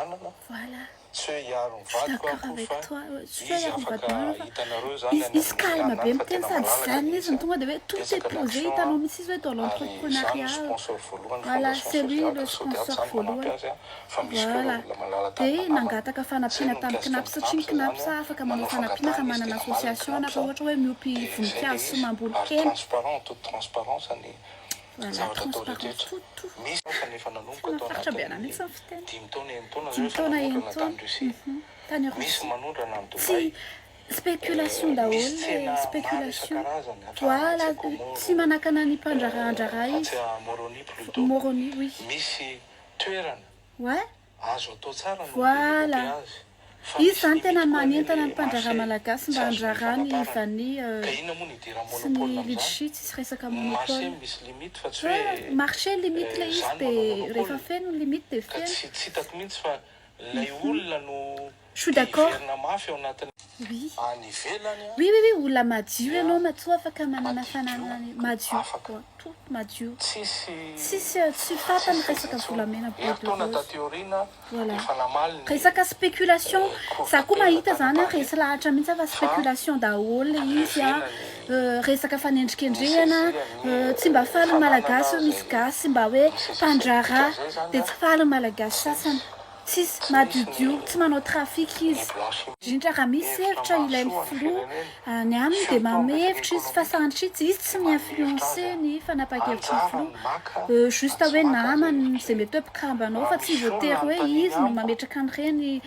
fihavanana. Voilà. Tsy hoe hiaro ny Je suis vadiko d'accord aho avec fa toi. Tsy hoe izy hiaro ny afaka vadinao fa hitanareo zany izy any izy amin'ny calme anany be fa miteny tena sady malalaka zen le izy izy no a. tonga de hoe tout est Betsaka ny posé action hitanao a mihitsy izy hoe dans ary za no l'entrepreneuriat. sponsor voalohany Voilà, Fondation c'est lui Sodiac, le Sodiac sponsor zany manampy voalohany. azy a fa misy koa ireo Voilà. olona malala De tanana namana. nangataka Zay fanampiana no tamin'ny mikasika ny CNaPS satria ny CNaPS zany CNaPS a afaka manao manao fanampiana raha fangatahana izy de manana namaly ny association na CNaPS raha ohatra hoe miompy de zay le voninkazo sy izy mamboly ary hena. transparent en toute transparence ny Voilà, zavatra atao transparence rehetrarehetra. tout tout. Misy fa efa nanomboka Tena tao faritra be anahy anatin'ny mihitsy ny fiteny. 5 taona 6 taona Dimy zao efa taona nanondrana 6 taona. tany Russie. Tany Misy Russie. manondrana any Tsy Dubaï. spéculation daholo Misy le tsena maro spéculation. isan-karazany hatrany Voilà, atsy tsy Comore, manakana ny mpandraharahandraharaha izy. atsy Moroni plutôt. Moroni, oui. Misy toerana azo atao tsara no Voilà. midéveloppé azy. Fa Izy misy zany tena limite koa manentana le ny mpandraharaha marché malagasy tsy mba azo handraharaha ny ifanaparana. vanille Ka inona moa no idiran'ny sy ny monopole amin'izany? litchi, tsisy resaka Ny marché monopole. misy limite fa tsy Ouais, hoe marché limite le izy zany de manao monopole. rehefa feno ny limite de Ka feno. tsy hitako mihitsy fa lay olona no Je suis te d'accord. hiverina mafy ao anatin'ny any ivelany a Oui, olona madio dia ianao matoa afaka manana madio fananana madio. afaka. Ouais, tout madio. Tsisy Tsisy tsy fantany tsisy resaka intsony. volamena bois de Herintaona rose. taty aoriana Voilà. efa namaly ny Resaka spéculation, cour za koa d'appel mahita tany zany a Paris resy lahatra mihitsy fa fa spéculation daholo le izy a levena ny resaka fanendrikendrehana ny saisir ny tsy mba faly ny fananana malagasy hoe misy zay gasy mba hoe ny saisir mpandraharaha zay zany de a tsy faly ny malagasy tsy sasany. misy Tsisy tsy misy madiodio, ny tsy manao trafic ny izy. blanchiment Indrindra raha misy hevitra hevitra ilain'ny mahasoa ny filoha firenena ny aminy de surtout manome amin'ny resaka hevitra izy fa économique sanatria tsy izy tsy manome hevitra azy mi-influencer a ny fanapahan-kevitry ny anjara filoha. ny maka Juste na tsy hoe maka zay namany hevitra zay zay mety hoe mpikambanao raha fa tsy misy olona voatery hoe anontaniana izy no amiko mametraka an'ireny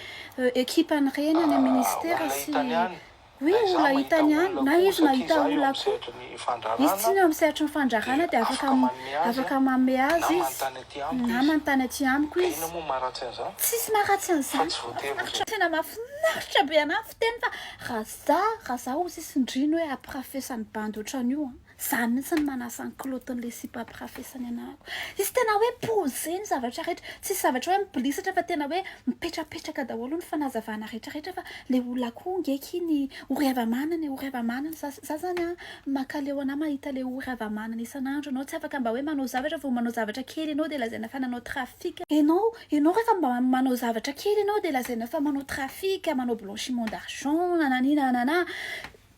équipe an'ireny any amin'ny ministère olona sy hitany ihany oui na izaho olona mahita hitany ihany olona na koa izy satria mahita izaho eo olona amin'ny koa. sehatry ny Izy tsy fandraharahana ny eo amin'ny sehatry ny fandraharahana de de afaka afaka manome azy afaka a manome na azy izy manontany aty amiko na izy manontany aty amiko ka izy. inona moa maharatsy an'izany Tsisy maharatsy fa an'izany. tsy voatery ho Mahafinaritra tena mahafinaritra be anahy ny fiteny fa raha za raha za ozy izy indrino hoe ampirafesan'ny bandy ohatran'io a zany mihitsy ny manasa ny kilotin'le sipa ampirafesany anahako. Izy tena hoe posé ny zavatra rehetra, tsisy zavatra hoe mibilisatra fa tena hoe mipetrapetraka daholo ny fanazavana rehetrarehetra fa le olona koa ngeky iny ory hava-manana e, ory hava-manana. Za zany a makaleo anahy mahita le ory hava-manana isan'andro anao tsy afaka mba hoe manao zavatra vao manao zavatra kely ianao de lazaina fa nanao trafic. Ianao rehefa mba manao zavatra kely ianao de lazaina fa manao trafic, manao blanchiment d'argent, nanani nanana.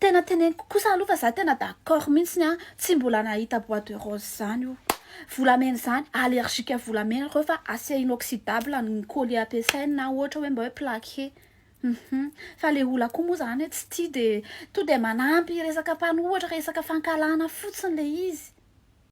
Tena teneniko kosa aloha fa za tena d'accord mihitsiny a tsy mbola nahita bois de rose zany io. Volamena zany, allergique volamena reo fa acier inoxydable ny collier ampiasainy na ohatra hoe mba hoe plaqué. Fa le olona koa moa zany hoe tsy tia de to de manampy resaka mpanohitra resaka fankahalana fotsiny le izy.